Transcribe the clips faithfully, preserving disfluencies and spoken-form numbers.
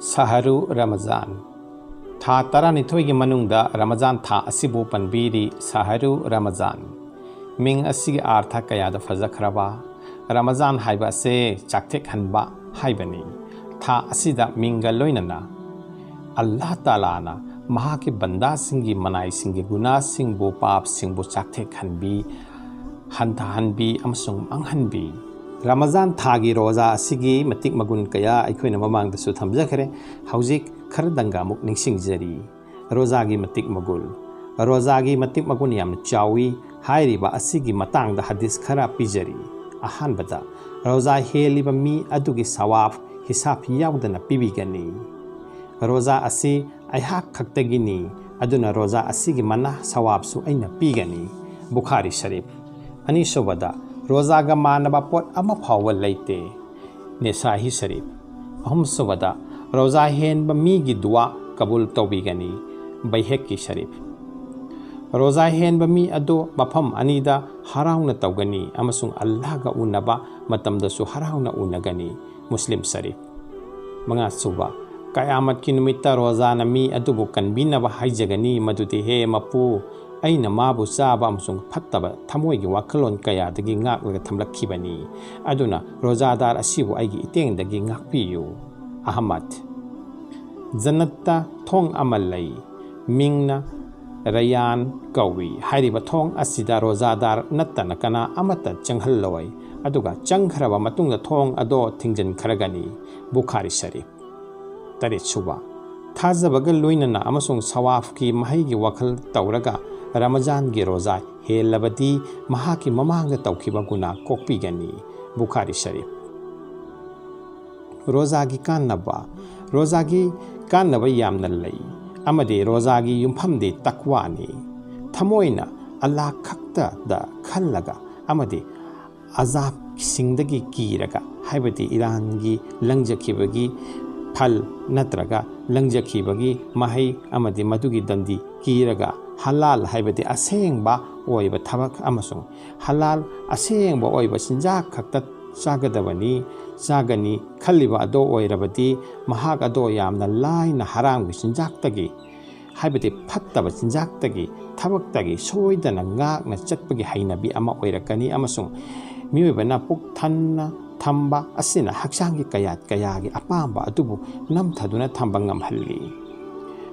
ꯁꯍꯔꯨ ꯔꯃꯖꯥꯟ꯫ ꯊꯥ ꯇꯔꯥꯅꯤꯊꯣꯏꯒꯤ ꯃꯅꯨꯡꯗ ꯔꯃꯖꯥꯟ ꯊꯥ ꯑꯁꯤꯕꯨ ꯄꯟꯕꯤꯔꯤ, ꯁꯍꯔꯨ ꯔꯃꯖꯥꯟ꯫ ꯃꯤꯡ ꯑꯁꯤꯒꯤ ꯑꯥꯔꯊ ꯀꯌꯥꯗ ꯐꯖꯈ꯭ꯔꯕ꯫ ꯔꯃꯖꯥꯟ ꯍꯥꯏꯕ ꯑꯁꯦ ꯆꯥꯛꯊꯦꯛꯍꯟꯕ ꯍꯥꯏꯕꯅꯤ꯫ ꯊꯥ ꯑꯁꯤꯗ ꯃꯤꯡꯒ ꯂꯣꯏꯅꯅ ꯑꯜꯂꯥꯍ ꯇꯥꯂꯥꯅ ꯃꯍꯥꯛꯀꯤ ꯕꯟꯗꯥꯁꯤꯡꯒꯤ ꯃꯅꯥꯏꯁꯤꯡꯒꯤ ꯒꯨꯅꯥꯁꯤꯡꯕꯨ, ꯄꯥꯞꯁꯤꯡꯕꯨ ꯆꯥꯛꯊꯦꯛꯍꯟꯕꯤ, ꯍꯟꯊꯍꯟꯕꯤ ꯑꯃꯁꯨꯡ ꯃꯥꯡꯍꯟꯕꯤ꯫ ꯔꯃꯖꯥꯟ ꯊꯥꯒꯤ ꯔꯣꯖꯥ ꯑꯁꯤꯒꯤ ꯃꯇꯤꯛ ꯃꯒꯨꯟ ꯀꯌꯥ ꯑꯩꯈꯣꯏꯅ ꯃꯃꯥꯡꯗꯁꯨ ꯊꯝꯖꯈ꯭ꯔꯦ꯫ ꯍꯧꯖꯤꯛ ꯈꯔꯗꯪꯒ ꯑꯃꯨꯛ ꯅꯤꯡꯁꯤꯡꯖꯔꯤ꯫ ꯔꯣꯖꯥꯒꯤ ꯃꯇꯤꯛ ꯃꯒꯨꯟ꯫ ꯔꯣꯖꯥꯒꯤ ꯃꯇꯤꯛ ꯃꯒꯨꯟ ꯌꯥꯝꯅ ꯆꯥꯎꯏ꯫ ꯍꯥꯏꯔꯤꯕ ꯑꯁꯤꯒꯤ ꯃꯇꯥꯡꯗ ꯍꯗꯤꯁ ꯈꯔ ꯄꯤꯖꯔꯤ꯫ ꯑꯍꯥꯟꯕꯗ, ꯔꯣꯖꯥ ꯍꯦꯜꯂꯤꯕ ꯃꯤ ꯑꯗꯨꯒꯤ ꯁꯋꯥꯕ ꯍꯤꯁꯥꯕ ꯌꯥꯎꯗꯅ ꯄꯤꯕꯤꯒꯅꯤ꯫ ꯔꯣꯖꯥ ꯑꯁꯤ ꯑꯩꯍꯥꯛ ꯈꯛꯇꯒꯤꯅꯤ, ꯑꯗꯨꯅ ꯔꯣꯖꯥ ꯑꯁꯤꯒꯤ ꯃꯅꯥ ꯁꯋꯥꯕꯁꯨ ꯑꯩꯅ ꯄꯤꯒꯅꯤ꯫ ꯕꯨꯈꯥꯔꯤ ꯁꯔꯤꯐ꯫ ꯑꯅꯤꯁꯨꯕꯗ, ꯔꯣꯖꯥꯒ ꯃꯥꯟꯅꯕ ꯄꯣꯠ ꯑꯃ ꯐꯥꯎꯕ ꯂꯩꯇꯦ꯫ ꯅꯤꯁꯥꯍꯤ ꯁꯔꯤꯐ꯫ ꯑꯍꯨꯝꯁꯨꯕꯗ, ꯔꯣꯖꯥ ꯍꯦꯟꯕ ꯃꯤꯒꯤ ꯗꯨꯋꯥ ꯀꯕꯨꯜ ꯇꯧꯕꯤꯒꯅꯤ꯫ ꯕꯩꯍꯦꯛꯀꯤ ꯁꯔꯤꯐ꯫ ꯔꯣꯖꯥ ꯍꯦꯟꯕ ꯃꯤ ꯑꯗꯨ ꯃꯐꯝ ꯑꯅꯤꯗ ꯍꯔꯥꯎꯅ ꯇꯧꯒꯅꯤ ꯑꯃꯁꯨꯡ ꯑꯜꯂꯥꯍꯒ ꯎꯅꯕ ꯃꯇꯝꯗꯁꯨ ꯍꯔꯥꯎꯅ ꯎꯅꯒꯅꯤ꯫ ꯃꯨꯁꯂꯤꯝ ꯁꯔꯤꯐ꯫ ꯃꯉꯥꯁꯨꯕ, ꯀꯌꯥꯃꯠꯀꯤ ꯅꯨꯃꯤꯠꯇ ꯔꯣꯖꯥꯅ ꯃꯤ ꯑꯗꯨꯕꯨ ꯀꯟꯕꯤꯅꯕ ꯍꯥꯏꯖꯒꯅꯤ, ꯃꯗꯨꯗꯤ, "ꯍꯦ ꯃꯄꯨ, ꯑꯩꯅ ꯃꯥꯕꯨ ꯆꯥꯕ ꯑꯃꯁꯨꯡ ꯐꯠꯇꯕ ꯊꯃꯣꯏꯒꯤ ꯋꯥꯈꯜꯂꯣꯟ ꯀꯌꯥꯗꯒꯤ ꯉꯥꯛꯂꯒ ꯊꯝꯂꯛꯈꯤꯕꯅꯤ, ꯑꯗꯨꯅ ꯔꯣꯖꯥꯗꯥꯔ ꯑꯁꯤꯕꯨ ꯑꯩꯒꯤ ꯏꯇꯦꯡꯗꯒꯤ ꯉꯥꯛꯄꯤꯌꯨ"꯫ ꯑꯍꯃꯗ꯫ ꯖꯟꯅꯠꯇ ꯊꯣꯡ ꯑꯃ ꯂꯩ, ꯃꯤꯡꯅ ꯔꯌꯥꯟ ꯀꯧꯏ꯫ ꯍꯥꯏꯔꯤꯕ ꯊꯣꯡ ꯑꯁꯤꯗ ꯔꯣꯖꯥꯗꯥꯔ ꯅꯠꯇꯅ ꯀꯅꯥ ꯑꯃꯠꯇ ꯆꯪꯍꯜꯂꯣꯏ, ꯑꯗꯨꯒ ꯆꯪꯈ꯭ꯔꯕ ꯃꯇꯨꯡꯗ ꯊꯣꯡ ꯑꯗꯣ ꯊꯤꯡꯖꯤꯟꯈ꯭ꯔꯒꯅꯤ꯫ ꯕꯨꯈꯥꯔꯤ ꯁꯔꯤꯐ꯫ ꯇꯔꯦꯠꯁꯨꯕ, ꯊꯥꯖꯕꯒ ꯂꯣꯏꯅꯅ ꯑꯃꯁꯨꯡ ꯁꯋꯥꯐꯀꯤ ꯃꯍꯩꯒꯤ ꯋꯥꯈꯜ ꯇꯧꯔꯒ ꯔꯃꯖꯥꯟꯒꯤ ꯔꯣꯖꯥ ꯍꯦꯜꯂꯕꯗꯤ ꯃꯍꯥꯛꯀꯤ ꯃꯃꯥꯡꯗ ꯇꯧꯈꯤꯕ ꯒꯨꯅꯥ ꯀꯣꯛꯄꯤꯒꯅꯤ꯫ ꯕꯨꯈꯥꯔꯤ ꯁꯔꯤꯐ꯫ ꯔꯣꯖꯥꯒꯤ ꯀꯥꯟꯅꯕ꯫ ꯔꯣꯖꯥꯒꯤ ꯀꯥꯟꯅꯕ ꯌꯥꯝꯅ ꯂꯩ, ꯑꯃꯗꯤ ꯔꯣꯖꯥꯒꯤ ꯌꯨꯝꯐꯝꯗꯤ ꯇꯛꯋꯥꯅꯤ꯫ ꯊꯃꯣꯏꯅ ꯑꯜꯂꯥꯍ ꯈꯛꯇꯗ ꯈꯜꯂꯒ ꯑꯃꯗꯤ ꯑꯖꯥꯕꯁꯤꯡꯗꯒꯤ ꯀꯤꯔꯒ, ꯍꯥꯏꯕꯗꯤ ꯏꯔꯥꯟꯒꯤ ꯂꯪꯖꯈꯤꯕꯒꯤ ꯐꯜ ꯅꯠꯇ꯭ꯔꯒ ꯂꯪꯖꯈꯤꯕꯒꯤ ꯃꯍꯩ ꯑꯃꯗꯤ ꯃꯗꯨꯒꯤ ꯗꯟꯗꯤ ꯀꯤꯔꯒ, ꯍꯂꯥꯜ ꯍꯥꯏꯕꯗꯤ ꯑꯁꯦꯡꯕ ꯑꯣꯏꯕ ꯊꯕꯛ ꯑꯃꯁꯨꯡ ꯍꯂꯥꯜ ꯑꯁꯦꯡꯕ ꯑꯣꯏꯕ ꯆꯤꯟꯖꯥꯛ ꯈꯛꯇ ꯆꯥꯒꯗꯕꯅꯤ, ꯆꯥꯒꯅꯤ ꯈꯜꯂꯤꯕ ꯑꯗꯣ ꯑꯣꯏꯔꯕꯗꯤ, ꯃꯍꯥꯛ ꯑꯗꯣ ꯌꯥꯝꯅ ꯂꯥꯏꯅ ꯍꯔꯥꯝꯒꯤ ꯆꯤꯟꯖꯥꯛꯇꯒꯤ, ꯍꯥꯏꯕꯗꯤ ꯐꯠꯇꯕ ꯆꯤꯟꯖꯥꯛꯇꯒꯤ, ꯊꯕꯛꯇꯒꯤ ꯁꯣꯏꯗꯅ ꯉꯥꯛꯅ ꯆꯠꯄꯒꯤ ꯍꯩꯅꯕꯤ ꯑꯃ ꯑꯣꯏꯔꯛꯀꯅꯤ, ꯑꯃꯁꯨꯡ ꯃꯤꯑꯣꯏꯕꯅ ꯄꯨꯛ ꯊꯟꯅ ꯊꯝꯕ ꯑꯁꯤꯅ ꯍꯛꯆꯥꯡꯒꯤ ꯀꯌꯥꯠ ꯀꯌꯥꯒꯤ ꯑꯄꯥꯝꯕ ꯑꯗꯨꯕꯨ ꯅꯝꯊꯗꯨꯅ ꯊꯝꯕ ꯉꯝꯍꯜꯂꯤ꯫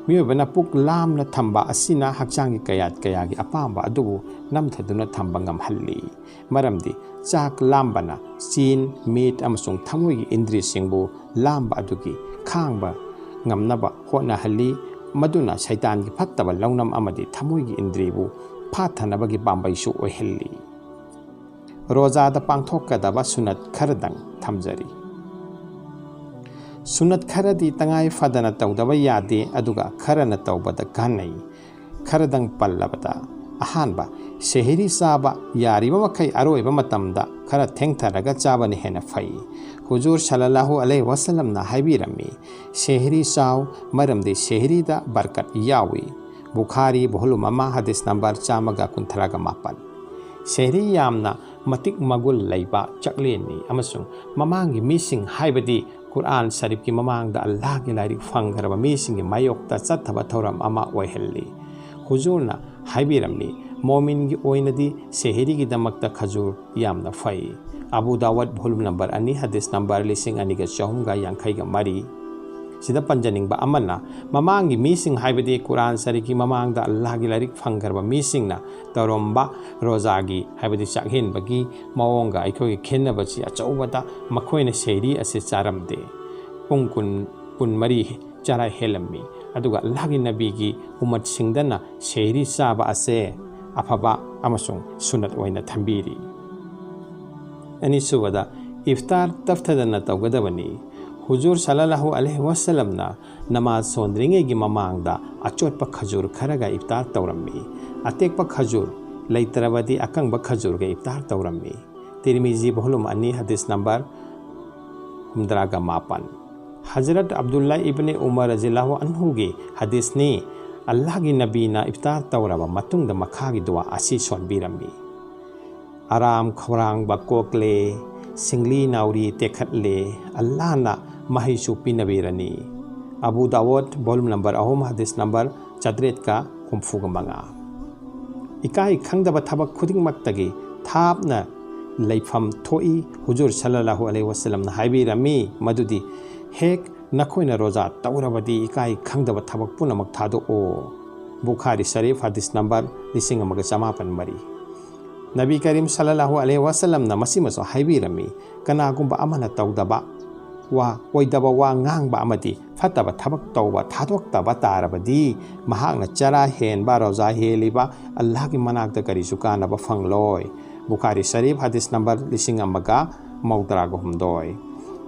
ꯃꯤꯑꯣꯏꯕꯅ ꯄꯨꯛ ꯂꯥꯝꯅ ꯊꯝꯕ ꯑꯁꯤꯅ ꯍꯛꯆꯥꯡꯒꯤ ꯀꯌꯥꯠ ꯀꯌꯥꯒꯤ ꯑꯄꯥꯝꯕ ꯑꯗꯨꯕꯨ ꯅꯝꯊꯗꯨꯅ ꯊꯝꯕ ꯉꯝꯍꯜꯂꯤ꯫ ꯃꯔꯝꯗꯤ ꯆꯥꯛ ꯂꯥꯝꯕꯅ ꯆꯤꯟ, ꯃꯤꯠ ꯑꯃꯁꯨꯡ ꯊꯃꯣꯏꯒꯤ ꯏꯟꯗ꯭ꯔꯤꯁꯤꯡꯕꯨ ꯂꯥꯝꯕ ꯑꯗꯨꯒꯤ ꯈꯥꯡꯕ ꯉꯝꯅꯕ ꯍꯣꯠꯅꯍꯜꯂꯤ, ꯃꯗꯨꯅ ꯁꯩꯇꯥꯟꯒꯤ ꯐꯠꯇꯕ ꯂꯧꯅꯝ ꯑꯃꯗꯤ ꯊꯃꯣꯏꯒꯤ ꯏꯟꯗ꯭ꯔꯤꯕꯨ ꯐꯥꯊꯅꯕꯒꯤ ꯄꯥꯝꯕꯩꯁꯨ ꯑꯣꯏꯍꯜꯂꯤ꯫ ꯔꯣꯖꯥꯗ ꯄꯥꯡꯊꯣꯛꯀꯗꯕ ꯁꯨꯅꯠ ꯈꯔꯗꯪ ꯊꯝꯖꯔꯤ꯫ ꯁꯨꯅꯠ ꯈꯔꯗꯤ ꯇꯉꯥꯏ ꯐꯗꯅ ꯇꯧꯗꯕ ꯌꯥꯗꯦ, ꯑꯗꯨꯒ ꯈꯔꯅ ꯇꯧꯕꯗ ꯀꯥꯟꯅꯩ꯫ ꯈꯔꯗꯪ ꯄꯜꯂꯕꯗ, ꯑꯍꯥꯟꯕ, ꯁꯦꯍꯔꯤ ꯆꯥꯕ ꯌꯥꯔꯤꯕ ꯃꯈꯩ ꯑꯔꯣꯏꯕ ꯃꯇꯝꯗ ꯈꯔ ꯊꯦꯡꯊꯔꯒ ꯆꯥꯕꯅ ꯍꯦꯟꯅ ꯐꯩ꯫ ꯍꯨꯖꯨꯔ ꯁꯜꯂꯜꯂꯥꯍꯨ ꯑꯂꯩꯍꯤ ꯋꯁꯜꯂꯝꯅ ꯍꯥꯏꯕꯤꯔꯝꯃꯤ, "ꯁꯦꯍꯔꯤ ꯆꯥꯎ, ꯃꯔꯝꯗꯤ ꯁꯦꯍꯔꯤꯗ ꯕꯔꯀꯠ ꯌꯥꯎꯏ"꯫ ꯕꯨꯈꯥꯔꯤ, ꯚꯣꯂꯨꯝ ꯑꯃ, ꯍꯗꯤꯁ ꯅꯝꯕꯔ ꯆꯥꯝꯃꯒ ꯀꯨꯟꯊ꯭ꯔꯥꯒ ꯃꯥꯄꯟ꯫ ꯁꯦꯍꯔꯤ ꯌꯥꯝꯅ ꯃꯇꯤꯛ ꯃꯒꯨꯟ ꯂꯩꯕ ꯆꯥꯛꯂꯦꯟꯅꯤ, ꯑꯃꯁꯨꯡ ꯃꯃꯥꯡꯒꯤ ꯃꯤꯁꯤꯡ, ꯍꯥꯏꯕꯗꯤ ꯀꯨꯔꯑꯥꯟ ꯁꯔꯤꯐꯀꯤ ꯃꯃꯥꯡꯗ ꯑꯜꯂꯥꯍꯒꯤ ꯂꯥꯏꯔꯤꯛ ꯐꯪꯈ꯭ꯔꯕ ꯃꯤꯁꯤꯡꯒꯤ ꯃꯥꯌꯣꯛꯇ ꯆꯠꯊꯕ ꯊꯧꯔꯝ ꯑꯃ ꯑꯣꯏꯍꯜꯂꯤ꯫ ꯍꯨꯖꯨꯔꯅ ꯍꯥꯏꯕꯤꯔꯝꯃꯤ, "ꯃꯣꯃꯤꯟꯒꯤ ꯑꯣꯏꯅꯗꯤ ꯁꯦꯍꯔꯤꯒꯤꯗꯃꯛꯇ ꯈꯖꯨꯔ ꯌꯥꯝꯅ ꯐꯩ"꯫ ꯑꯕꯨ ꯗꯥꯋꯠ, ꯚꯣꯂꯨꯝ ꯅꯝꯕꯔ ꯑꯅꯤ, ꯍꯗꯤꯁ ꯅꯝꯕꯔ ꯂꯤꯁꯤꯡ ꯑꯅꯤꯒ ꯆꯍꯨꯝꯒ ꯌꯥꯡꯈꯩꯒ ꯃꯔꯤ꯫ ꯁꯤꯗ ꯄꯟꯖꯅꯤꯡꯕ ꯑꯃꯅ, ꯃꯃꯥꯡꯒꯤ ꯃꯤꯁꯤꯡ, ꯍꯥꯏꯕꯗꯤ ꯀꯨꯔꯥꯟ ꯁꯔꯤꯐꯀꯤ ꯃꯃꯥꯡꯗ ꯑꯜꯂꯥꯍꯒꯤ ꯂꯥꯏꯔꯤꯛ ꯐꯪꯈ꯭ꯔꯕ ꯃꯤꯁꯤꯡꯅ ꯇꯧꯔꯝꯕ ꯔꯣꯖꯥꯒꯤ, ꯍꯥꯏꯕꯗꯤ ꯆꯥꯛꯍꯦꯟꯕꯒꯤ ꯃꯑꯣꯡꯒ ꯑꯩꯈꯣꯏꯒꯤ ꯈꯦꯠꯅꯕꯁꯤ ꯑꯆꯧꯕꯗ ꯃꯈꯣꯏꯅ ꯁꯦꯍꯔꯤ ꯑꯁꯤ ꯆꯥꯔꯝꯗꯦ꯫ ꯄꯨꯡ ꯀꯨꯟ, ꯀꯨꯟꯃꯔꯤ ꯆꯔꯥ ꯍꯦꯜꯂꯝꯃꯤ꯫ ꯑꯗꯨꯒ ꯑꯜꯂꯥꯍꯒꯤ ꯅꯕꯤꯒꯤ ꯎꯃꯠꯁꯤꯡꯗꯅ ꯁꯦꯍꯔꯤ ꯆꯥꯕ ꯑꯁꯦ ꯑꯐꯕ ꯑꯃꯁꯨꯡ ꯁꯨꯅꯠ ꯑꯣꯏꯅ ꯊꯝꯕꯤꯔꯤ꯫ ꯑꯅꯤꯁꯨꯕꯗ, ꯏꯐꯇꯥꯔ ꯇꯞꯊꯗꯅ ꯇꯧꯒꯗꯕꯅꯤ꯫ ꯍꯨꯖꯨꯔ ꯁꯜꯂꯜꯂꯥꯍꯨ ꯑꯂꯩꯍꯤ ꯋꯁꯜꯂꯝꯅ ꯅꯃꯥꯖ ꯁꯣꯟꯗ꯭ꯔꯤꯉꯩꯒꯤ ꯃꯃꯥꯡꯗ ꯑꯆꯣꯠꯄ ꯈꯖꯨꯔ ꯈꯔꯒ ꯏꯐꯇꯥꯔ ꯇꯧꯔꯝꯃꯤ꯫ ꯑꯇꯦꯛꯄ ꯈꯖꯨꯔ ꯂꯩꯇ꯭ꯔꯕꯗꯤ ꯑꯀꯪꯕ ꯈꯖꯨꯔꯒ ꯏꯐꯇꯥꯔ ꯇꯧꯔꯝꯃꯤ꯫ ꯇꯤꯔꯃꯤꯖꯤ, ꯚꯣꯂꯨꯝ ꯑꯅꯤ, ꯍꯗꯤꯁ ꯅꯝꯕꯔ ꯍꯨꯝꯗ꯭ꯔꯥꯒ ꯃꯥꯄꯟ꯫ ꯍꯖꯔꯠ ꯑꯕꯗꯨꯜꯂꯥ ꯏꯕꯅꯦ ꯎꯃꯔ ꯔꯖꯤꯌꯜꯂꯥꯍꯨ ꯑꯟꯍꯨꯒꯤ ꯍꯗꯤꯁꯅꯤ, ꯑꯜꯂꯥꯍꯒꯤ ꯅꯕꯤꯅ ꯏꯐꯇꯥꯔ ꯇꯧꯔꯕ ꯃꯇꯨꯡꯗ ꯃꯈꯥꯒꯤ ꯗꯨꯋꯥ ꯑꯁꯤ ꯁꯣꯟꯕꯤꯔꯝꯃꯤ: "ꯑꯔꯥꯝ ꯈꯧꯔꯥꯡꯕ ꯀꯣꯛꯂꯦ, ꯁꯤꯡꯂꯤ ꯅꯥꯎꯔꯤ ꯇꯦꯛꯈꯠꯂꯦ, ꯑꯜꯂꯥꯍꯅ ꯃꯍꯩꯁꯨ ꯄꯤꯅꯕꯤꯔꯅꯤ꯫ ꯑꯕꯨ ꯗꯥꯋꯨꯗ, volume number ꯑꯍꯨꯝ, ꯍꯗꯤꯁ number ꯆꯥꯇ꯭ꯔꯦꯠꯀ ꯍꯨꯝꯐꯨꯒ ꯃꯉꯥ꯫ ꯏꯀꯥꯏ ꯈꯪꯗꯕ ꯊꯕꯛ ꯈꯨꯗꯤꯡꯃꯛꯇꯒꯤ ꯊꯥꯞꯅ ꯂꯩꯐꯝ ꯊꯣꯛꯏ꯫ ꯍꯨꯖꯨꯔ ꯁꯜꯂꯜꯂꯥꯍꯨ ꯑꯂꯩꯍꯤ ꯋꯥꯁꯜꯂꯝꯅ ꯍꯥꯏꯕꯤꯔꯝꯃꯤ ꯃꯗꯨꯗꯤ, "ꯍꯦꯛ ꯅꯈꯣꯏꯅ ꯔꯣꯖꯥ ꯇꯧꯔꯕꯗꯤ ꯏꯀꯥꯏ ꯈꯪꯗꯕ ꯊꯕꯛ ꯄꯨꯝꯅꯃꯛ ꯊꯥꯗꯣꯛꯑꯣ"꯫ ꯕꯨꯈꯥꯔꯤ ꯁꯔꯤꯐ, ꯍꯗꯤꯁ number ꯂꯤꯁꯤꯡ ꯑꯃꯒ ꯆꯃꯥꯄꯟ ꯃꯔꯤ꯫ ꯅꯕꯤ ꯀꯔꯤꯝ ꯁꯜꯂꯜꯂꯥꯍꯨ ꯑꯂꯩꯍꯤ ꯋꯥꯁꯜꯂꯝꯅ ꯃꯁꯤꯃꯁꯨ ꯍꯥꯏꯕꯤꯔꯝꯃꯤ, "ꯀꯅꯥꯒꯨꯝꯕ ꯑꯃꯅ ꯇꯧꯗꯕ ꯋꯥ, ꯑꯣꯏꯗꯕ ꯋꯥ ꯉꯥꯡꯕ ꯑꯃꯗꯤ ꯐꯠꯇꯕ ꯊꯕꯛ ꯇꯧꯕ ꯊꯥꯗꯣꯛꯇꯕ ꯇꯥꯔꯕꯗꯤ, ꯃꯍꯥꯛꯅ ꯆꯔꯥ ꯍꯦꯟꯕ, ꯔꯣꯖꯥ ꯍꯦꯜꯂꯤꯕ, ꯑꯜꯂꯥꯍꯒꯤ ꯃꯅꯥꯛꯇ ꯀꯔꯤꯁꯨ ꯀꯥꯟꯅꯕ ꯐꯪꯂꯣꯏ"꯫ ꯕꯨꯈꯥꯔꯤ ꯁꯔꯤꯐ, ꯍꯗꯤꯁ number ꯂꯤꯁꯤꯡ ꯑꯃꯒ ꯃꯧꯗ꯭ꯔꯥꯒ ꯍꯨꯝꯗꯣꯏ꯫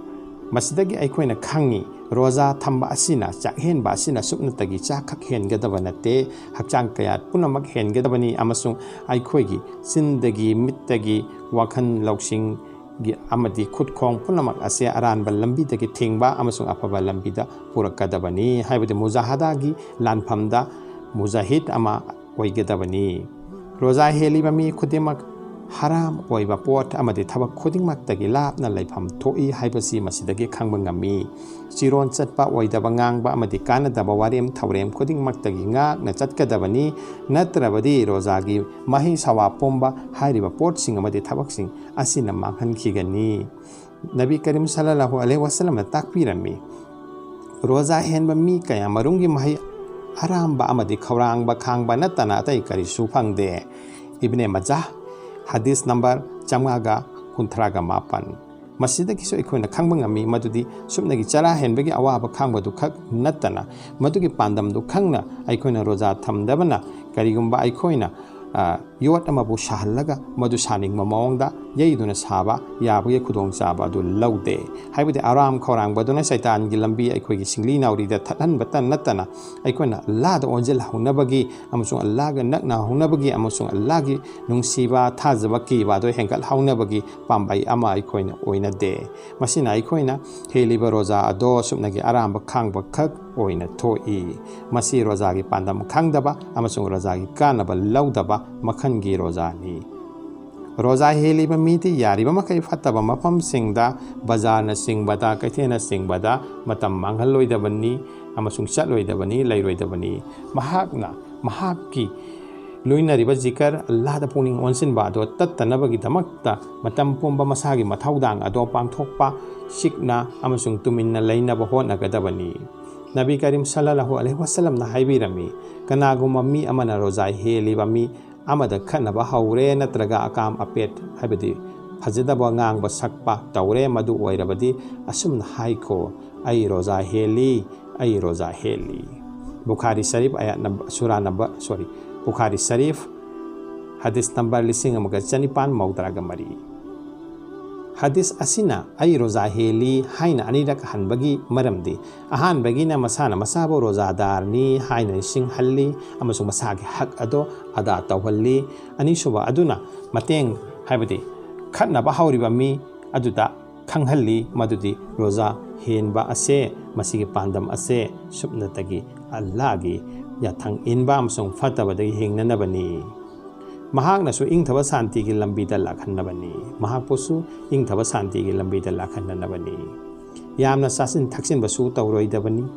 ꯃꯁꯤꯗꯒꯤ ꯑꯩꯈꯣꯏꯅ ꯈꯪꯉꯤ, ꯔꯣꯖꯥ ꯊꯝꯕ ꯑꯁꯤꯅ, ꯆꯥꯛ ꯍꯦꯟꯕ ꯑꯁꯤꯅ ꯁꯨꯞꯅꯇꯒꯤ ꯆꯥꯛꯈꯛ ꯍꯦꯟꯒꯗꯕ ꯅꯠꯇꯦ, ꯍꯛꯆꯥꯡ ꯀꯌꯥꯠ ꯄꯨꯝꯅꯃꯛ ꯍꯦꯟꯒꯗꯕꯅꯤ, ꯑꯃꯁꯨꯡ ꯑꯩꯈꯣꯏꯒꯤ ꯆꯤꯟꯗꯒꯤ, ꯃꯤꯠꯇꯒꯤ, ꯋꯥꯈꯜ ꯂꯧꯁꯤꯡꯒꯤ ꯑꯃꯗꯤ ꯈꯨꯠꯈꯣꯡ ꯄꯨꯝꯅꯃꯛ ꯑꯁꯦ ꯑꯔꯥꯟꯕ ꯂꯝꯕꯤꯗꯒꯤ ꯊꯤꯡꯕ ꯑꯃꯁꯨꯡ ꯑꯐꯕ ꯂꯝꯕꯤꯗ ꯄꯨꯔꯛꯀꯗꯕꯅꯤ, ꯍꯥꯏꯕꯗꯤ ꯃꯨꯖꯥꯍꯗꯥꯒꯤ ꯂꯥꯟꯐꯝꯗ ꯃꯨꯖꯥꯍꯤꯗ ꯑꯃ ꯑꯣꯏꯒꯗꯕꯅꯤ꯫ ꯔꯣꯖꯥ ꯍꯦꯜꯂꯤꯕ ꯃꯤ ꯈꯨꯗꯤꯡꯃꯛ ꯍꯔꯥꯝ ꯑꯣꯏꯕ ꯄꯣꯠ ꯑꯃꯗꯤ ꯊꯕꯛ ꯈꯨꯗꯤꯡꯃꯛꯇꯒꯤ ꯂꯥꯞꯅ ꯂꯩꯐꯝ ꯊꯣꯛꯏ ꯍꯥꯏꯕꯁꯤ ꯃꯁꯤꯗꯒꯤ ꯈꯪꯕ ꯉꯝꯃꯤ꯫ ꯆꯤꯔꯣꯟ ꯆꯠꯄ, ꯑꯣꯏꯗꯕ ꯉꯥꯡꯕ ꯑꯃꯗꯤ ꯀꯥꯟꯅꯗꯕ ꯋꯥꯔꯦꯝ ꯊꯧꯔꯦꯝ ꯈꯨꯗꯤꯡꯃꯛꯇꯒꯤ ꯉꯥꯛꯅ ꯆꯠꯀꯗꯕꯅꯤ, ꯅꯠꯇ꯭ꯔꯕꯗꯤ ꯔꯣꯖꯥꯒꯤ ꯃꯍꯩ ꯁꯋꯥꯕ ꯄꯨꯝꯕ ꯍꯥꯏꯔꯤꯕ ꯄꯣꯠꯁꯤꯡ ꯑꯃꯗꯤ ꯊꯕꯛꯁꯤꯡ ꯑꯁꯤꯅ ꯃꯥꯡꯍꯟꯈꯤꯒꯅꯤ꯫ ꯅꯕꯤ ꯀꯔꯤꯝ ꯁꯜꯂꯜꯂꯥꯍꯨ ꯑꯂꯩꯍꯤ ꯋꯥꯁꯜꯂꯝꯅ ꯇꯥꯛꯄꯤꯔꯝꯃꯤ, ꯔꯣꯖꯥ ꯍꯦꯟꯕ ꯃꯤ ꯀꯌꯥ ꯃꯔꯨꯝꯒꯤ ꯃꯍꯩ ꯑꯔꯥꯝꯕ ꯑꯃꯗꯤ ꯈꯧꯔꯥꯡꯕ ꯈꯥꯡꯕ ꯅꯠꯇꯅ ꯑꯇꯩ ꯀꯔꯤꯁꯨ ꯐꯪꯗꯦ꯫ ꯏꯕꯅꯦ ꯃꯖꯥꯍ, ꯍꯗꯤꯁ number ꯆꯥꯝꯃꯉꯥꯒ ꯀꯨꯟꯊ꯭ꯔꯥꯒ ꯃꯥꯄꯟ꯫ ꯃꯁꯤꯗꯒꯤꯁꯨ ꯑꯩꯈꯣꯏꯅ ꯈꯪꯕ ꯉꯝꯃꯤ ꯃꯗꯨꯗꯤ ꯁꯨꯞꯅꯒꯤ ꯆꯔꯥ ꯍꯦꯟꯕꯒꯤ ꯑꯋꯥꯕ ꯈꯥꯡꯕꯗꯨ ꯈꯛ ꯅꯠꯇꯅ, ꯃꯗꯨꯒꯤ ꯄꯥꯟꯗꯝꯗꯨ ꯈꯪꯅ ꯑꯩꯈꯣꯏꯅ ꯔꯣꯖꯥ ꯊꯝꯗꯕꯅ, ꯀꯔꯤꯒꯨꯝꯕ ꯑꯩꯈꯣꯏꯅ, ꯑ, ꯌꯣꯠ ꯑꯃꯕꯨ ꯁꯥꯍꯜꯂꯒ ꯃꯗꯨ ꯁꯥꯅꯤꯡꯕ ꯃꯑꯣꯡꯗ ꯌꯩꯗꯨꯅ ꯁꯥꯕ ꯌꯥꯕꯒꯤ ꯈꯨꯗꯣꯡꯆꯥꯕ ꯑꯗꯨ ꯂꯧꯗꯦ꯫ ꯍꯥꯏꯕꯗꯤ ꯑꯔꯥꯝ ꯈꯧꯔꯥꯡꯕꯗꯨꯅ ꯁꯩꯇꯥꯟꯒꯤ ꯂꯝꯕꯤ ꯑꯩꯈꯣꯏꯒꯤ ꯁꯤꯡꯂꯤ ꯅꯥꯎꯔꯤꯗ ꯊꯠꯍꯟꯕꯇ ꯅꯠꯇꯅ, ꯑꯩꯈꯣꯏꯅ ꯑꯜꯂꯥꯍꯗ ꯑꯣꯟꯁꯤꯜꯍꯧꯅꯕꯒꯤ ꯑꯃꯁꯨꯡ ꯑꯜꯂꯥꯍꯒ ꯅꯛꯅꯍꯧꯅꯕꯒꯤ ꯑꯃꯁꯨꯡ ꯑꯜꯂꯥꯍꯒꯤ ꯅꯨꯡꯁꯤꯕ, ꯊꯥꯖꯕ, ꯀꯤꯕ ꯑꯗꯨ ꯍꯦꯟꯒꯠꯍꯧꯅꯕꯒꯤ ꯄꯥꯝꯕꯩ ꯑꯃ ꯑꯩꯈꯣꯏꯅ ꯑꯣꯏꯅꯗꯦ꯫ ꯃꯁꯤꯅ ꯑꯩꯈꯣꯏꯅ ꯍꯦꯜꯂꯤꯕ ꯔꯣꯖꯥ ꯑꯗꯣ ꯁꯨꯞꯅꯒꯤ ꯑꯔꯥꯝꯕ ꯈꯥꯡꯕ ꯈꯛ ꯑꯣꯏꯅ ꯊꯣꯛꯏ꯫ ꯃꯁꯤ ꯔꯣꯖꯥꯒꯤ ꯄꯥꯟꯗꯝ ꯈꯪꯗꯕ ꯑꯃꯁꯨꯡ ꯔꯣꯖꯥꯒꯤ ꯀꯥꯟꯅꯕ ꯂꯧꯗꯕ ꯃꯈꯜꯒꯤ ꯔꯣꯖꯥꯅꯤ꯫ ꯔꯣꯖꯥ ꯍꯦꯜꯂꯤꯕ ꯃꯤꯗꯤ ꯌꯥꯔꯤꯕ ꯃꯈꯩ ꯐꯠꯇꯕ ꯃꯐꯝꯁꯤꯡꯗ, ꯕꯖꯥꯔꯅꯆꯤꯡꯕꯗ, ꯀꯩꯊꯦꯜꯅꯆꯤꯡꯕꯗ ꯃꯇꯝ ꯃꯥꯡꯍꯜꯂꯣꯏꯗꯕꯅꯤ ꯑꯃꯁꯨꯡ ꯆꯠꯂꯣꯏꯗꯕꯅꯤ, ꯂꯩꯔꯣꯏꯗꯕꯅꯤ꯫ ꯃꯍꯥꯛꯅ ꯃꯍꯥꯛꯀꯤ ꯂꯣꯏꯅꯔꯤꯕ ꯖꯤꯀꯔ, ꯑꯜꯂꯥꯍꯗ ꯄꯨꯛꯅꯤꯡ ꯑꯣꯟꯁꯤꯟꯕ ꯑꯗꯣ ꯇꯠꯇꯅꯕꯒꯤꯗꯃꯛꯇ ꯃꯇꯝ ꯄꯨꯝꯕ ꯃꯁꯥꯒꯤ ꯃꯊꯧꯗꯥꯡ ꯑꯗꯣ ꯄꯥꯡꯊꯣꯛꯄ, ꯆꯤꯛꯅ ꯑꯃꯁꯨꯡ ꯇꯨꯃꯤꯟꯅ ꯂꯩꯅꯕ ꯍꯣꯠꯅꯒꯗꯕꯅꯤ꯫ ꯅꯕꯤ ꯀꯔꯤꯝ ꯁꯜꯂꯜꯂꯥꯍꯨ ꯑꯂꯩꯍꯤ ꯋꯥꯁꯜꯂꯝꯅ ꯍꯥꯏꯕꯤꯔꯝꯃꯤ, ꯀꯅꯥꯒꯨꯝꯕ ꯃꯤ ꯑꯃꯅ ꯔꯣꯖꯥ ꯍꯦꯜꯂꯤꯕ ꯃꯤ ꯑꯃꯗ ꯈꯠꯅꯕ ꯍꯧꯔꯦ ꯅꯠꯇ꯭ꯔꯒ ꯑꯀꯥꯝ ꯑꯄꯦꯠ, ꯍꯥꯏꯕꯗꯤ ꯐꯖꯗꯕ ꯉꯥꯡꯕ ꯁꯛꯄ ꯇꯧꯔꯦ, ꯃꯗꯨ ꯑꯣꯏꯔꯕꯗꯤ ꯑꯁꯨꯝꯅ ꯍꯥꯏꯈꯣ, "ꯑꯩ ꯔꯣꯖꯥ ꯍꯦꯜꯂꯤ, ꯑꯩ ꯔꯣꯖꯥ ꯍꯦꯜꯂꯤ"꯫ ꯕꯨꯈꯥꯔꯤ ꯁꯔꯤꯐ, ꯑꯌꯥꯠ ꯅꯝꯕꯔ, ꯁꯨꯔꯥ ꯅꯝꯕꯔ, ꯁꯣꯔꯤ, ꯕꯨꯈꯥꯔꯤ ꯁꯔꯤꯐ, ꯍꯗꯤꯁ ꯅꯝꯕꯔ ꯂꯤꯁꯤꯡ ꯑꯃꯒ ꯆꯅꯤꯄꯥꯟ ꯃꯧꯗ꯭ꯔꯥꯒ ꯃꯔꯤ꯫ ꯍꯗꯤꯁ ꯑꯁꯤꯅ "ꯑꯩ ꯔꯣꯖꯥ ꯍꯦꯜꯂꯤ" ꯍꯥꯏꯅ ꯑꯅꯤꯔꯛ ꯍꯟꯕꯒꯤ ꯃꯔꯝꯗꯤ, ꯑꯍꯥꯟꯕꯒꯤꯅ ꯃꯁꯥꯅ ꯃꯁꯥꯕꯨ ꯔꯣꯖꯥꯗꯥꯔꯅꯤ ꯍꯥꯏꯅ ꯅꯤꯡꯁꯤꯡꯍꯜꯂꯤ ꯑꯃꯁꯨꯡ ꯃꯁꯥꯒꯤ ꯍꯛ ꯑꯗꯣ ꯑꯗꯥ ꯇꯧꯍꯜꯂꯤ꯫ ꯑꯅꯤꯁꯨꯕ ꯑꯗꯨꯅ ꯃꯇꯦꯡ, ꯍꯥꯏꯕꯗꯤ ꯈꯠꯅꯕ ꯍꯧꯔꯤꯕ ꯃꯤ ꯑꯗꯨꯗ ꯈꯪꯍꯜꯂꯤ ꯃꯗꯨꯗꯤ ꯔꯣꯖꯥ ꯍꯦꯟꯕ ꯑꯁꯦ, ꯃꯁꯤꯒꯤ ꯄꯥꯟꯗꯝ ꯑꯁꯦ ꯁꯨꯞꯅꯇꯒꯤ ꯑꯜꯂꯥꯍꯒꯤ ꯌꯥꯊꯪ ꯏꯟꯕ ꯑꯃꯁꯨꯡ ꯐꯠꯇꯕꯗꯒꯤ ꯍꯤꯡꯅꯅꯕꯅꯤ꯫ ꯃꯍꯥꯛꯅꯁꯨ ꯏꯪꯊꯕ ꯁꯥꯟꯇꯤꯒꯤ ꯂꯝꯕꯤꯗ ꯂꯥꯛꯍꯟꯅꯕꯅꯤ꯫ ꯃꯍꯥꯛꯄꯨꯁꯨ ꯏꯪꯊꯕ ꯁꯥꯟꯇꯤꯒꯤ ꯂꯝꯕꯤꯗ ꯂꯥꯛꯍꯟꯅꯅꯕꯅꯤ꯫ ꯌꯥꯝꯅ ꯆꯥꯁꯤꯟ ꯊꯛꯆꯤꯟꯕꯁꯨ ꯇꯧꯔꯣꯏꯗꯕꯅꯤ꯫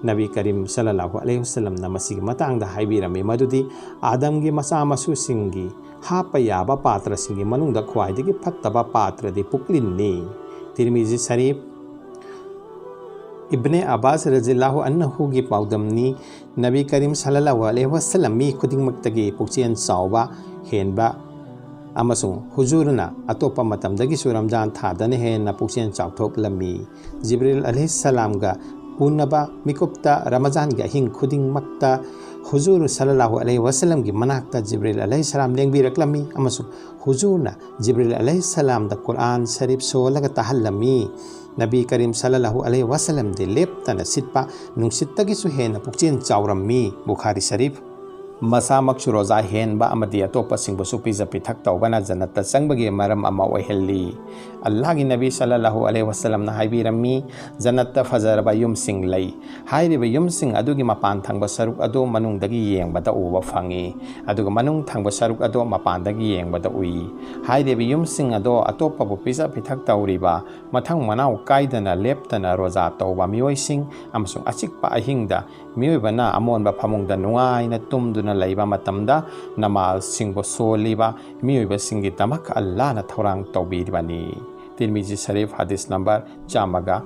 ꯅꯕꯤ ꯀꯔꯤꯝ ꯁꯜꯂꯜꯂꯥꯍꯨ ꯑꯂꯩꯍꯤ ꯋꯥꯁꯜꯂꯝꯅ ꯃꯁꯤꯒꯤ ꯃꯇꯥꯡꯗ ꯍꯥꯏꯕꯤꯔꯝꯃꯤ ꯃꯗꯨꯗꯤ, "ꯑꯥꯗꯝꯒꯤ ꯃꯆꯥ ꯃꯁꯨꯁꯤꯡꯒꯤ ꯍꯥꯞꯄ ꯌꯥꯕ ꯄꯥꯇ꯭ꯔꯁꯤꯡꯒꯤ ꯃꯅꯨꯡꯗ ꯈ꯭ꯋꯥꯏꯗꯒꯤ ꯐꯠꯇꯕ ꯄꯥꯇ꯭ꯔꯗꯤ ꯄꯨꯛꯂꯤꯟꯅꯤ"꯫ ꯇꯤꯔꯃꯤꯖꯤ ꯁꯔꯤꯐ꯫ ꯏꯕꯅꯦ ꯑꯕꯥꯁ ꯔꯖꯤꯌꯜꯂꯥꯍꯨ ꯑꯟꯍꯨꯒꯤ ꯄꯥꯎꯗꯝꯅꯤ, ꯅꯕꯤ ꯀꯔꯤꯝ ꯁꯜꯂꯜꯂꯥꯍꯨ ꯑꯂꯩꯍꯤ ꯋꯥꯁꯜꯂꯝ ꯃꯤ ꯈꯨꯗꯤꯡꯃꯛꯇꯒꯤ ꯄꯨꯛꯆꯦꯜ ꯆꯥꯎꯕ ꯍꯦꯟꯕ ꯑꯃꯁꯨꯡ ꯍꯨꯖꯨꯔꯅ ꯑꯇꯣꯞꯄ ꯃꯇꯝꯗꯒꯤꯁꯨ ꯔꯝꯖꯥꯟ ꯊꯥꯗꯅ ꯍꯦꯟꯅ ꯄꯨꯛꯆꯦꯜ ꯆꯥꯎꯊꯣꯛꯂꯝꯃꯤ꯫ ꯖꯤꯕ꯭ꯔꯤꯜ ꯑꯂꯩꯍꯤꯁꯁꯂꯥꯝꯒ ꯎꯅꯕ ꯃꯤꯀꯨꯞꯇ ꯔꯃꯖꯥꯟꯒꯤ ꯑꯍꯤꯡ ꯈꯨꯗꯤꯡꯃꯛꯇ ꯍꯨꯖꯨꯔ ꯁꯜꯂꯜꯂꯥꯍꯨ ꯑꯂꯩꯍꯤ ꯋꯥꯁꯜꯂꯝꯒꯤ ꯃꯅꯥꯛꯇ ꯖꯤꯕ꯭ꯔꯤꯜ ꯑꯂꯩꯍꯤꯁꯁꯂꯥꯝ ꯂꯦꯡꯕꯤꯔꯛꯂꯝꯃꯤ ꯑꯃꯁꯨꯡ ꯍꯨꯖꯨꯔꯅ ꯖꯤꯕ꯭ꯔꯤꯜ ꯑꯂꯩꯍꯤꯁꯁꯂꯥꯝꯗ ꯀꯨꯔꯑꯥꯟ ꯁꯔꯤꯐ ꯁꯣꯜꯂꯒ ꯇꯥꯍꯜꯂꯝꯃꯤ꯫ ꯅꯕꯤ ꯀꯔꯤꯝ ꯁꯜꯂꯜꯂꯥꯍꯨ ꯑꯂꯩꯍꯤ ꯋꯥꯁꯜꯂꯝꯗꯤ ꯂꯦꯞꯇꯅ ꯁꯤꯠꯄ ꯅꯨꯡꯁꯤꯠꯇꯒꯤꯁꯨ ꯍꯦꯟꯅ ꯄꯨꯛꯆꯦꯜ ꯆꯥꯎꯔꯝꯃꯤ꯫ ꯕꯨꯈꯥꯔꯤ ꯁꯔꯤꯐ꯫ ꯃꯁꯥꯃꯛꯁꯨ ꯔꯣꯖꯥ ꯍꯦꯟꯕ ꯑꯃꯗꯤ ꯑꯇꯣꯞꯄꯁꯤꯡꯕꯨꯁꯨ ꯄꯤꯖ ꯄꯤꯊꯛ ꯇꯧꯕꯅ ꯖꯟꯅꯠꯇ ꯆꯪꯕꯒꯤ ꯃꯔꯝ ꯑꯃ ꯑꯣꯏꯍꯜꯂꯤ꯫ ꯑꯜꯂꯥꯍꯒꯤ ꯅꯕꯤ ꯁꯜꯂꯜꯂꯥꯍꯨ ꯑꯂꯩꯍꯤ ꯋꯁꯜꯂꯝꯅ ꯍꯥꯏꯕꯤꯔꯝꯃꯤ, "ꯖꯟꯅꯠꯇ ꯐꯖꯔꯕ ꯌꯨꯝꯁꯤꯡ ꯂꯩ꯫ ꯍꯥꯏꯔꯤꯕ ꯌꯨꯝꯁꯤꯡ ꯑꯗꯨꯒꯤ ꯃꯄꯥꯟ ꯊꯪꯕ ꯁꯔꯨꯛ ꯑꯗꯨ ꯃꯅꯨꯡꯗꯒꯤ ꯌꯦꯡꯕꯗ ꯎꯕ ꯐꯪꯏ, ꯑꯗꯨꯒ ꯃꯅꯨꯡ ꯊꯪꯕ ꯁꯔꯨꯛ ꯑꯗꯨ ꯃꯄꯥꯟꯗꯒꯤ ꯌꯦꯡꯕꯗ ꯎꯏ꯫ ꯍꯥꯏꯔꯤꯕ ꯌꯨꯝꯁꯤꯡ ꯑꯗꯣ ꯑꯇꯣꯞꯄꯕꯨ ꯄꯤꯖ ꯄꯤꯊꯛ ꯇꯧꯔꯤꯕ, ꯃꯊꯪ ꯃꯅꯥꯎ ꯀꯥꯏꯗꯅ ꯂꯦꯞꯇꯅ ꯔꯣꯖꯥ ꯇꯧꯕ ꯃꯤꯑꯣꯏꯁꯤꯡ ꯑꯃꯁꯨꯡ ꯑꯆꯤꯛꯄ ꯑꯍꯤꯡꯗ ꯃꯤꯑꯣꯏꯕꯅ ꯑꯃꯣꯟꯕ ꯐꯃꯨꯡꯗ ꯅꯨꯡꯉꯥꯏꯅ ꯇꯨꯝꯗꯨꯅ ꯂꯩꯕ ꯃꯇꯝꯗ ꯅꯃꯥꯖꯁꯤꯡꯕꯨ ꯁꯣꯜꯂꯤꯕ ꯃꯤꯑꯣꯏꯕꯁꯤꯡꯒꯤꯗꯃꯛ ꯑꯜꯂꯥꯍꯅ ꯊꯧꯔꯥꯡ ꯇꯧꯕꯤꯔꯤꯕꯅꯤ"꯫ ꯇꯤꯔꯃꯤꯖꯤ ꯁꯔꯤꯐ, ꯍꯗꯤꯁ ꯅꯝꯕꯔ ꯆꯥꯝꯃꯒ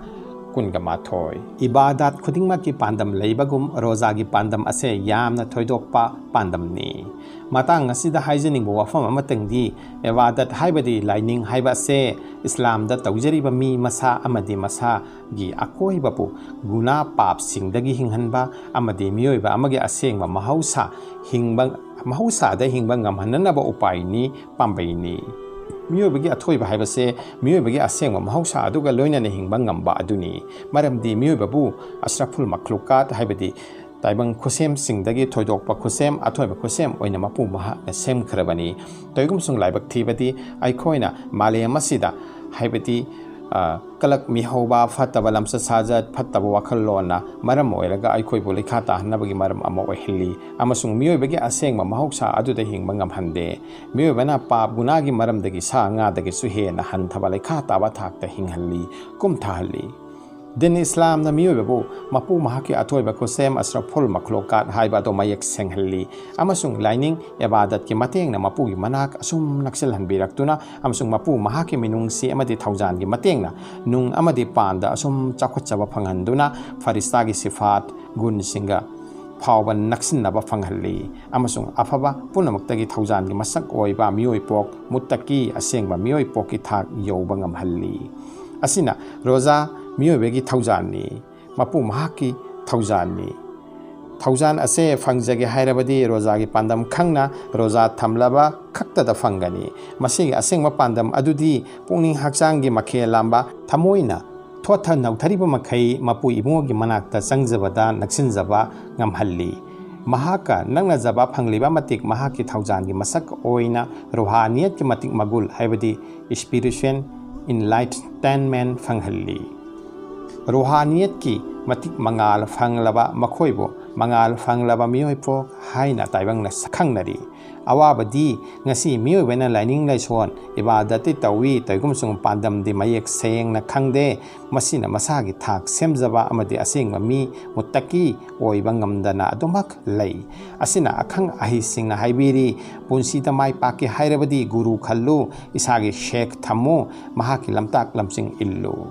ꯀꯨꯟꯒ ꯃꯥꯊꯣꯏ꯫ ꯏꯕꯥꯗꯥꯠ ꯈꯨꯗꯤꯡꯃꯛꯀꯤ ꯄꯥꯟꯗꯝ ꯂꯩꯕꯒꯨꯝ, ꯔꯣꯖꯥꯒꯤ ꯄꯥꯟꯗꯝ ꯑꯁꯦ ꯌꯥꯝꯅ ꯊꯣꯏꯗꯣꯛꯄ ꯄꯥꯟꯗꯝꯅꯤ꯫ ꯃꯇꯥꯡ ꯑꯁꯤꯗ ꯍꯥꯏꯖꯅꯤꯡꯕ ꯋꯥꯐꯝ ꯑꯃꯇꯪꯗꯤ, ꯏꯕꯥꯗꯠ ꯍꯥꯏꯕꯗꯤ ꯂꯥꯏꯅꯤꯡ ꯍꯥꯏꯕ ꯑꯁꯦ ꯏꯁꯂꯥꯝꯗ ꯇꯧꯖꯔꯤꯕ ꯃꯤ ꯃꯁꯥ ꯑꯃꯗꯤ ꯃꯁꯥꯒꯤ ꯑꯀꯣꯏꯕꯕꯨ ꯒꯨꯅꯥ ꯄꯥꯞꯁꯤꯡꯗꯒꯤ ꯍꯤꯡꯍꯟꯕ ꯑꯃꯗꯤ ꯃꯤꯑꯣꯏꯕ ꯑꯃꯒꯤ ꯑꯁꯦꯡꯕ ꯃꯍꯧꯁꯥ ꯍꯤꯡꯕ, ꯃꯍꯧꯁꯥꯗ ꯍꯤꯡꯕ ꯉꯝꯍꯟꯅꯅꯕ ꯎꯄꯥꯏꯅꯤ, ꯄꯥꯝꯕꯩꯅꯤ꯫ ꯃꯤꯑꯣꯏꯕꯒꯤ ꯑꯊꯣꯏꯕ ꯍꯥꯏꯕꯁꯦ ꯃꯤꯑꯣꯏꯕꯒꯤ ꯑꯁꯦꯡꯕ ꯃꯍꯧꯁꯥ ꯑꯗꯨꯒ ꯂꯣꯏꯅꯅ ꯍꯤꯡꯕ ꯉꯝꯕ ꯑꯗꯨꯅꯤ꯫ ꯃꯔꯝꯗꯤ ꯃꯤꯑꯣꯏꯕꯕꯨ ꯑꯁ꯭ꯔꯐꯨꯜ ꯃꯈ꯭ꯂꯨꯀꯥꯠ, ꯍꯥꯏꯕꯗꯤ ꯇꯥꯏꯕꯪ ꯈꯨꯠꯁꯦꯝꯁꯤꯡꯗꯒꯤ ꯊꯣꯏꯗꯣꯛꯄ ꯈꯨꯠꯁꯦꯝ, ꯑꯊꯣꯏꯕ ꯈꯨꯠꯁꯦꯝ ꯑꯣꯏꯅ ꯃꯄꯨ ꯃꯍꯥꯛꯅ ꯁꯦꯝꯈ꯭ꯔꯕꯅꯤ꯫ ꯇꯧꯏꯒꯨꯝꯁꯨꯡ ꯂꯥꯏꯕꯛ ꯊꯤꯕꯗꯤ, ꯑꯩꯈꯣꯏꯅ ꯃꯥꯂꯦꯝ ꯑꯁꯤꯗ, ꯍꯥꯏꯕꯗꯤ, ꯑ, ꯀꯂꯛ ꯃꯤꯍꯧꯕ, ꯐꯠꯇꯕ ꯂꯝꯆꯠ ꯁꯥꯖꯠ, ꯐꯠꯇꯕ ꯋꯥꯈꯜꯂꯣꯟꯅ ꯃꯔꯝ ꯑꯣꯏꯔꯒ ꯑꯩꯈꯣꯏꯕꯨ ꯂꯩꯈꯥ ꯇꯥꯍꯟꯅꯕꯒꯤ ꯃꯔꯝ ꯑꯃ ꯑꯣꯏꯍꯜꯂꯤ꯫ ꯑꯃꯁꯨꯡ ꯃꯤꯑꯣꯏꯕꯒꯤ ꯑꯁꯦꯡꯕ ꯃꯍꯧꯁꯥ ꯑꯗꯨꯗ ꯍꯤꯡꯕ ꯉꯝꯍꯟꯗꯦ꯫ ꯃꯤꯑꯣꯏꯕꯅ ꯄꯥꯞ ꯒꯨꯅꯥꯒꯤ ꯃꯔꯝꯗꯒꯤ ꯁꯥ ꯉꯥꯗꯒꯤꯁꯨ ꯍꯦꯟꯅ ꯍꯟꯊꯕ ꯂꯩꯈꯥ ꯇꯥꯕ ꯊꯥꯛꯇ ꯍꯤꯡꯍꯜꯂꯤ, ꯀꯨꯝꯊꯍꯜꯂꯤ꯫ ꯗꯤꯟ ꯏꯁꯂꯥꯝꯅ ꯃꯤꯑꯣꯏꯕꯕꯨ ꯃꯄꯨ ꯃꯍꯥꯛꯀꯤ ꯑꯊꯣꯏꯕ ꯈꯨꯠꯁꯦꯝ ꯑꯁ꯭ꯔꯐꯨꯜ ꯃꯈ꯭ꯂꯨꯀꯥꯠ ꯍꯥꯏꯕ ꯑꯗꯨ ꯃꯌꯦꯛ ꯁꯦꯡꯍꯜꯂꯤ, ꯑꯃꯁꯨꯡ ꯂꯥꯏꯅꯤꯡ ꯏꯕꯥꯗꯠꯀꯤ ꯃꯇꯦꯡꯅ ꯃꯄꯨꯒꯤ ꯃꯅꯥꯛ ꯑꯁꯨꯝ ꯅꯛꯁꯤꯜꯍꯟꯕꯤꯔꯛꯇꯨꯅ ꯑꯃꯁꯨꯡ ꯃꯄꯨ ꯃꯍꯥꯛꯀꯤ ꯃꯤꯅꯨꯡꯁꯤ ꯑꯃꯗꯤ ꯊꯧꯖꯥꯟꯒꯤ ꯃꯇꯦꯡꯅ ꯅꯨꯡ ꯑꯃꯗꯤ ꯄꯥꯟꯗ ꯑꯁꯨꯝ ꯆꯥꯎꯈꯠꯆꯕ ꯐꯪꯍꯟꯗꯨꯅ ꯐꯔꯤꯁꯇꯥꯒꯤ ꯁꯤꯐꯥꯠ ꯒꯨꯟꯁꯤꯡꯒ ꯐꯥꯎꯕ ꯅꯛꯁꯤꯟꯅꯕ ꯐꯪꯍꯜꯂꯤ, ꯑꯃꯁꯨꯡ ꯑꯐꯕ ꯄꯨꯝꯅꯃꯛꯇꯒꯤ ꯊꯧꯖꯥꯟꯒꯤ ꯃꯁꯛ ꯑꯣꯏꯕ ꯃꯤꯑꯣꯏ ꯄꯣꯛ, ꯃꯨꯠꯇꯀꯤ, ꯑꯁꯦꯡꯕ ꯃꯤꯑꯣꯏ ꯄꯣꯛꯀꯤ ꯊꯥꯛ ꯌꯧꯕ ꯉꯝꯍꯜꯂꯤ꯫ ꯑꯁꯤꯅ ꯔꯣꯖꯥ ꯃꯤꯑꯣꯏꯕꯒꯤ ꯊꯧꯖꯥꯟꯅꯤ, ꯃꯄꯨ ꯃꯍꯥꯛꯀꯤ ꯊꯧꯖꯥꯟꯅꯤ꯫ ꯊꯧꯖꯥꯟ ꯑꯁꯦ ꯐꯪꯖꯒꯦ ꯍꯥꯏꯔꯕꯗꯤ ꯔꯣꯖꯥꯒꯤ ꯄꯥꯟꯗꯝ ꯈꯪꯅ ꯔꯣꯖꯥ ꯊꯝꯂꯕ ꯈꯛꯇꯗ ꯐꯪꯒꯅꯤ꯫ ꯃꯁꯤꯒꯤ ꯑꯁꯦꯡꯕ ꯄꯥꯟꯗꯝ ꯑꯗꯨꯗꯤ ꯄꯨꯛꯅꯤꯡ ꯍꯛꯆꯥꯡꯒꯤ ꯃꯈꯦꯜ ꯂꯥꯝꯕ, ꯊꯃꯣꯏꯅ ꯊꯣꯠꯊ ꯅꯧꯊꯔꯤꯕ ꯃꯈꯩ ꯃꯄꯨ ꯏꯕꯨꯡꯉꯣꯒꯤ ꯃꯅꯥꯛꯇ ꯆꯪꯖꯕꯗ ꯅꯛꯁꯤꯟꯖꯕ ꯉꯝꯍꯜꯂꯤ꯫ ꯃꯍꯥꯛꯀ ꯅꯛꯅꯖꯕ ꯐꯪꯂꯤꯕ ꯃꯇꯤꯛ ꯃꯍꯥꯛꯀꯤ ꯊꯧꯖꯥꯜꯒꯤ ꯃꯁꯛ ꯑꯣꯏꯅ ꯔꯨꯍꯥꯅꯤꯌꯠꯀꯤ ꯃꯇꯤꯛ ꯃꯒꯨꯜ, ꯍꯥꯏꯕꯗꯤ spiritual enlightenment ꯐꯪꯍꯜꯂꯤ꯫ ꯔꯨꯍꯥꯅꯤꯌꯠꯀꯤ ꯃꯇꯤꯛ ꯃꯉꯥꯜ ꯐꯪꯂꯕ ꯃꯈꯣꯏꯕꯨ ꯃꯉꯥꯜ ꯐꯪꯂꯕ ꯃꯤꯑꯣꯏ ꯄꯣꯛ ꯍꯥꯏꯅ ꯇꯥꯏꯕꯪꯅ ꯈꯪꯅꯔꯤ꯫ ꯑꯋꯥꯕꯗꯤ ꯉꯁꯤ ꯃꯤꯑꯣꯏꯕꯅ ꯂꯥꯏꯅꯤꯡ ꯂꯥꯏꯁꯣꯟ ꯏꯕꯥꯗꯠꯇꯤ ꯇꯧꯏ, ꯇꯧꯏꯒꯨꯝꯁꯨꯡ ꯄꯥꯟꯗꯝꯗꯤ ꯃꯌꯦꯛ ꯁꯦꯡꯅ ꯈꯪꯗꯦ꯫ ꯃꯁꯤꯅ ꯃꯁꯥꯒꯤ ꯊꯥꯛ ꯁꯦꯝꯖꯕ ꯑꯃꯗꯤ ꯑꯁꯦꯡꯕ ꯃꯤ ꯃꯨꯠꯇꯀꯤ ꯑꯣꯏꯕ ꯉꯝꯗꯅ ꯑꯗꯨꯃꯛ ꯂꯩ꯫ ꯑꯁꯤꯅ ꯑꯈꯪ ꯑꯍꯩꯁꯤꯡꯅ ꯍꯥꯏꯕꯤꯔꯤ, ꯄꯨꯟꯁꯤꯗ ꯃꯥꯏ ꯄꯥꯛꯀꯦ ꯍꯥꯏꯔꯕꯗꯤ ꯒꯨꯔꯨ ꯈꯜꯂꯨ, ꯏꯁꯥꯒꯤ ꯁꯦꯛ ꯊꯝꯃꯨ, ꯃꯍꯥꯛꯀꯤ ꯂꯝꯇꯥꯛ ꯂꯝꯁꯤꯡ ꯏꯜꯂꯨ꯫